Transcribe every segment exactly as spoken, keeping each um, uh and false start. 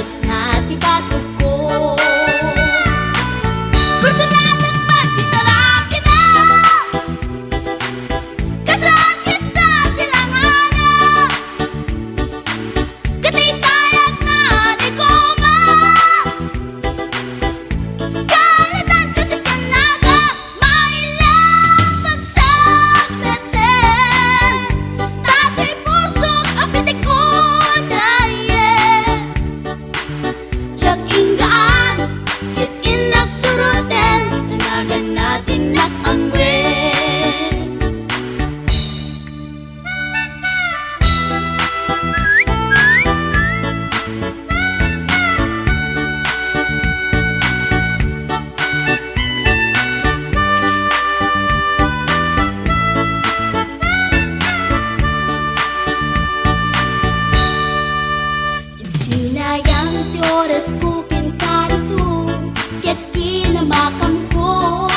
Nati batugko. Personal lang man ti talakina. Kasar kasta ti langana. Katitayag na ni Goma. Kalitan kasi kanaga. Maila pagsakmeten. Datoy pusok a pitikon na iye. Diak inggaan, ket innak suroten, danagan na ti innak amwen. Sinayang ti orasko ken karito, ket kinamakamko.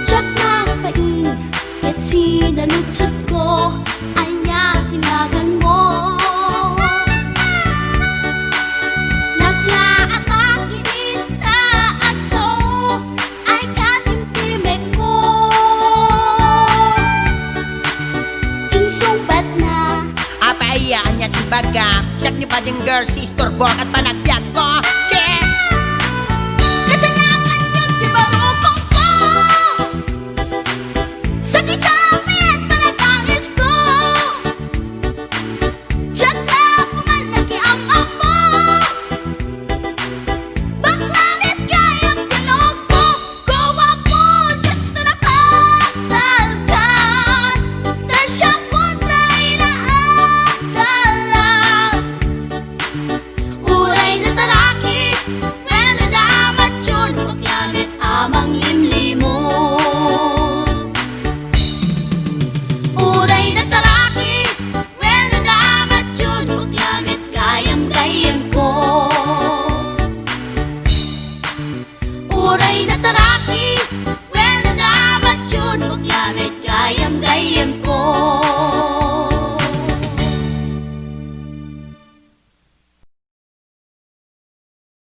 Diak nagbain, ket sinaludsodko, ania ti naganmo? Naglaak idi ta agsao, ay katimtimekko. Insungbatna. Apay, ania ti bagam? Siak ni Bading Girl, si istorbo ket panagbiagko. Che!